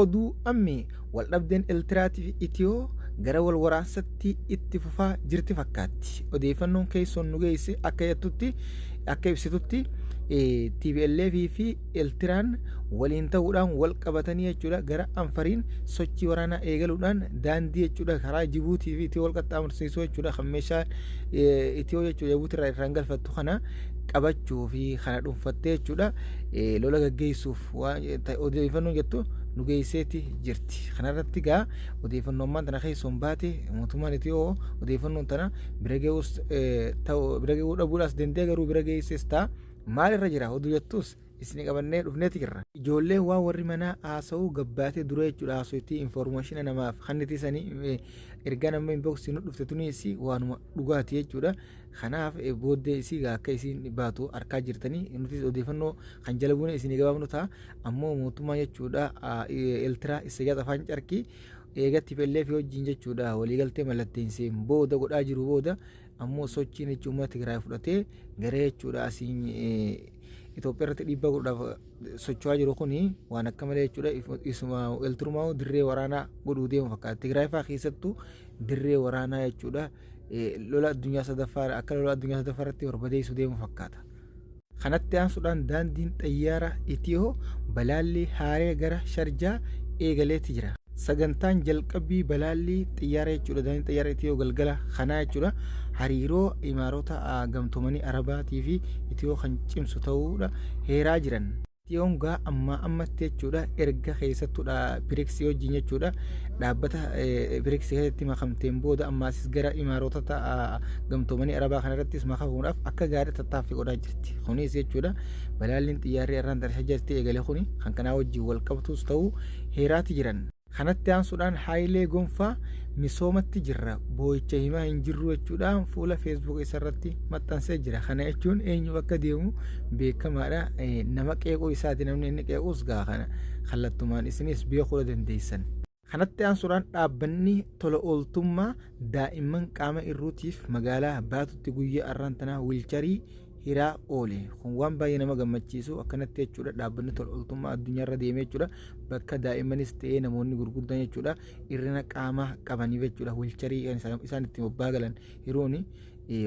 Oduu ammee waldhabdeen Eltiraatii fi Itiyoo gara wal waraansatti itti fufaa jirti fakkaatti. Odeeffannoon keessoon nu geesse akka jettutti akka ibsitutti TPLF fi Eltiraan waliin ta'uudhaan wal qabatanii jechuudha gara Anfariin sochii waraanaa eegaluudhaan daandii jechuudha karaa Jibuutii fi Itiyoo wal qaxxaamursiisuu jechuudha kan meeshaa Itiyoo jechuudha Jibuutii irraa irraan galfattu kana qabachuu fi kana dhuunfattee jechuudha lola gaggeessuuf odeeffannoon jettu nu geesseeti jirti. Kanarratti gaa odeeffannoo ammaan tana keessoon baate mootummaan Itiyoo odeeffannoon tana bira ga'uus ta'u bira ga'uu dhabuudhaas danda'e garuu bira geesses ta'a. Maalirra jira oduu jettus isin qabannee dhufneeti jirra. Ijoolleen waan warri manaa haasa'uu gabbaatee dura jechuudha haasoftii information namaaf kannitii sanii ergaa nama inbox nu dhufte tunis waanuma dhugaati jechuudha. Kanaaf booddee isii akka isiin baatu arkaa jirtanii nutis odeeffannoo kan jala buune isinii gabaabnu ta'a. Ammoo mootummaa jechuudha Eltiraa Isayyaas afaan carkii eega TPLF wajjin jechuudha waliigaltee mallatteesseen booda godhaa jiru booda ammoo sochiin jechuun uummata Tigraay fudhatee gara jechuudha asiin Itoophiyaa irratti dhiibbaa godhuudhaaf socho'aa jiru kuni waan akka malee jechuudha isuma Eltirumaa dirree waraanaa godhuu deemu fakkaata. Tigraay fa'aa keessattuu dirree waraanaa jechuudha lola addunyaa sadaffaa akka lola addunyaa sadaffaa irratti barbadeessuu deemu fakkaata. Kanatti aansuudhaan daandiin xayyaara Itiyoo balaallii haaree gara Sharjaa eegaleeti jira. Sagantaan jalqabbii balaallii xiyyaara jechuudha daandiin xayyaara Itiyoo galgala kanaa jechuudha hariiroo Imaarota Gamtoomanii Arabaatii fi Itiyoo kan cimsu ta'uudha heeraa jiran. Itiyoon gaa ammaa ammatti jechuudha erga keessattuudha BRICS wajjin jechuudha dhaabbata BRICS keessatti makamteen booda ammaasis gara Imaarotata Gamtoomanii Arabaa kanarrattis makamuudhaaf akka gaarii tattaaffii godhaa jirti. Kunis jechuudha balaalliin xiyyaarri irraan darshaa jirti eegale kuni kan kanaa wajjin wal qabatus ta'uu heeraati jiran. Kanatti aansuudhaan Haayilee Gonfaa misoomatti jirra boo'icha himaa hin jirru jechuudhaan fuula Facebook isarratti maxxansee jira. Kana jechuun eenyuuf akka deemu beekamaadha. Nama qeequu isaati namni inni qeequus gaa kana kallattumaan isinis beekuu dandeessan. Kanatti aansuudhaan dhaabbanni tola ooltummaa daa'imman qaama irruutiif magaalaa Baatutti guyyaa arraan tanaa wiilcharii hiraa oole. Kun waan baay'ee nama gammachiisu akkanatti jechuudha dhaabbanni tola ooltummaa addunyaarra deemee jechuudha bakka daa'immanis ta'ee namoonni gurguddaan jechuudha hir'ina qaamaa qabaniif jechuudha wiilcharii kan isaan ittiin bobbaa galan hiruun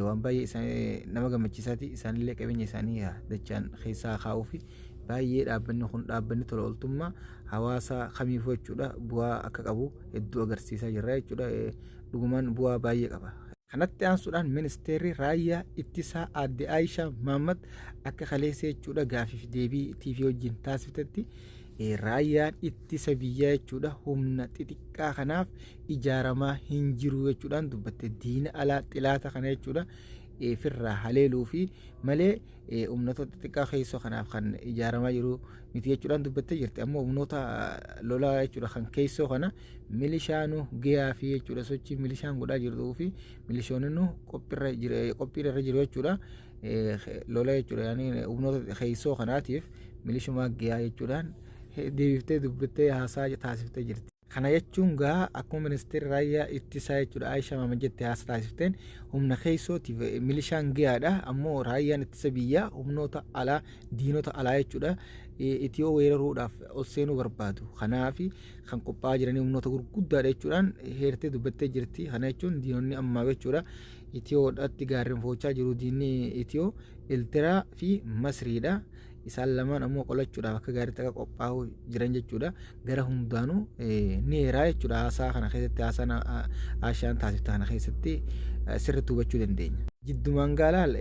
waan baay'ee nama gammachiisaati isaanillee qabeenya isaanii dachaan keessaa kaa'uu fi baay'ee dhaabbanni kun dhaabbanni tola ooltummaa hawaasa kamiifuu jechuudha bu'aa akka qabu hedduu agarsiisaa jirra jechuudha dhugumaan bu'aa baay'ee qaba. Kanatti aansuudhaan Ministeerri Raayyaa Ittisaa Aadde Aayishaa Mahaammad akka kaleessa jechuudha gaafiif deebii TV wajjin taasiftetti raayyaan ittisa biyyaa jechuudha humna xixiqqaa kanaaf ijaaramaa hin jiru jechuudhaan dubbatte diina alaa xilaata kana jechuudha firraa haleeluu fi malee humnoota xixiqqaa keessoo kanaaf kan ijaaramaa jiru miti jechuudhaan dubbattee jirti ammoo humnoota lolaa jechuudha kan keessoo kana milishaanu gayaa fi jechuudha sochii milishaan godhaa jirtuu fi milishooninu qophiirra jira qophiirra jiru jechuudha lola jechuudha yaani humnoota keessoo kanaatiif milishumaa gayaa jechuudhaan deebiftee dubbattee haasaa taasiftee jirti. Kana jechuun gaa akkuma ministeerri raayyaa ittisaa jechuudha Aayishaa Maamad jette haasa taasifteen humna keessootiif milishaan gayaadha ammoo raayyaan ittisa biyyaa humnoota alaa diinota alaa jechuudha Itiyoo weeraruudhaaf ol seenuu barbaadu. Kanaaf kan qophaa'aa jiranii humnoota gurguddaadha jechuudhaan heertee dubbattee jirti. Kana jechuun diinonni ammaa jechuudha Itiyoodhaatti gaarreen foochaa jiru diinni Itiyoo Eltiraa fi Masriidha. Isaan lamaan ammoo qolachuudhaaf akka gaariitti akka qophaa'uu jiran jechuudha. Gara hundaanuu ni heeraa jechuudha. Haasaa kana keessatti haasaan Aashaan taasifte kana keessatti sirriitti hubachuu dandeenya. Jiddumaan gaalaal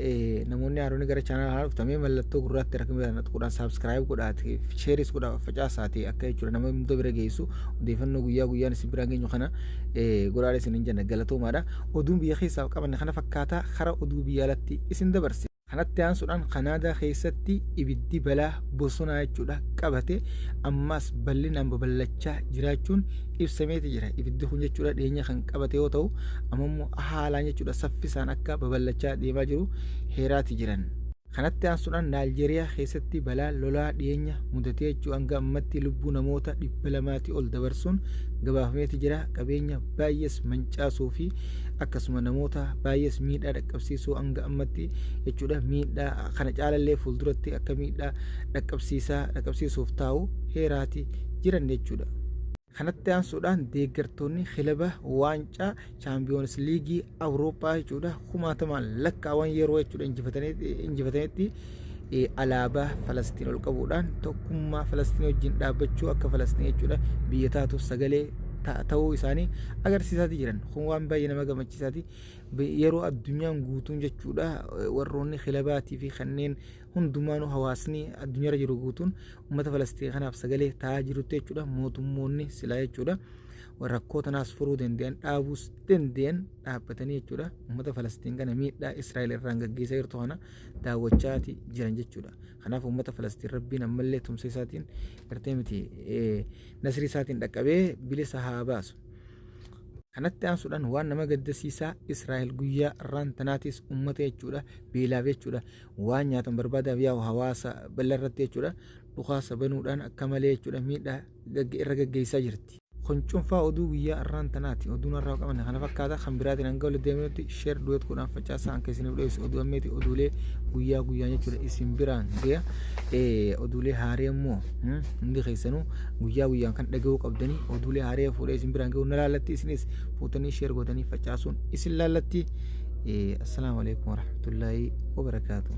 namoonni haaronni gara chaanaala kanaa dhuftamee mallattoo gurraatti harka miidhaan tuquudhaan saabskiraayib godhaati sheeris godhaa facaasaati akka jechuudha nama hunda bira geessu odeeffannoo guyyaa guyyaan isin biraan geenyu kana godhaa isin hin jenna galatoomaadha. Oduun biyya keessaaf qabanne kana fakkaataa kara oduu biyya alatti isin dabarse. Kanatti aansuudhaan Kanaadaa keessatti ibiddi balaa bosonaa jechuudha qabate ammaas bal'inaan babal'achaa jiraachuun ibsameeti jira. Ibiddi kun jechuudha dhiyeenya kan qabate yoo ta'u amma immoo haalaan jechuudha saffisaan akka babal'achaa deemaa jiru heeraati jiran. Kanatti aansuudhaan Naaljeeriyaa keessatti balaa lolaa dhiyeenya mudatee jechuu hanga ammatti lubbuu namoota 200 ol dabarsuun gabaafameeti jira. Qabeenya baay'ees mancaasuu fi akkasuma namoota baay'ees miidhaa dhaqqabsiisuu hanga ammatti jechuudha miidhaa kana caalallee fuulduratti akka miidhaa dhaqqabsiisaa dhaqqabsiisuuf taa'u heeraati jiran jechuudha. Kanatti aansuudhaan deeggartoonni kilaba waancaa Chaampiyoons Liigii Awurooppaa jechuudha kumaatamaan lakkaa'aman yeroo jechuudha injifatanitti alaabaa Falastiin ol qabuudhaan tokkummaa Falastiin wajjin dhaabbachuu akka Falastiin jechuudha biyya taatuuf sagalee ta'uu isaanii agarsiisaati jiran. Kun waan baay'ee nama gammachiisaati. Yeroo addunyaan guutuun jechuudha warroonni kilabaatii fi kanneen hundumaanuu hawaasni addunyaarra jiru guutuun uummata Falastiin kanaaf sagalee ta'aa jirutti jechuudha mootummoonni silaa jechuudha rakkoo tanaas furuu danda'an dhaabuus danda'an dhaabbatanii jechuudha uummata Falastiin kana miidhaa Israa'el irraan gaggeessaa jirtu kana daawwachaati jiran jechuudha. Kanaaf uummata Falastiin Rabbiin ammallee tumsa isaatiin gartee miti nasrii isaatiin dhaqqabee bilisa haa baasu. Kanatti aansuudhaan waan nama gaddasiisaa Israa'el guyyaa irraan tanaatis uummata jechuudha beelaaf jechuudha waan nyaatan barbaadaaf yaa'u hawaasa bal'aa irratti jechuudha dhukaasa banuudhaan akka malee jechuudha miidhaa irra gaggeessaa jirti. Kun cuunfaa oduu guyyaa har'aan tanaati. Oduun har'aa qabanne kana fakkaata. Kan biraatiin hanga walitti deebinutti share duet godhaan facaasaa hanka isiniif dho'eessu oduu ammeeti oduulee guyyaa guyyaan jechuudha isin biraan gaya. Oduulee haaree immoo hundi keessanuu guyyaa guyyaan kan dhaga'uu qabdanii oduulee haaree fuudhee isin biraan ga'uu na laallatti isinis fuutanii share gootanii facaasuun isin laallatti. Assalaamu alaikum warahmatullaahi wabarakaatuh.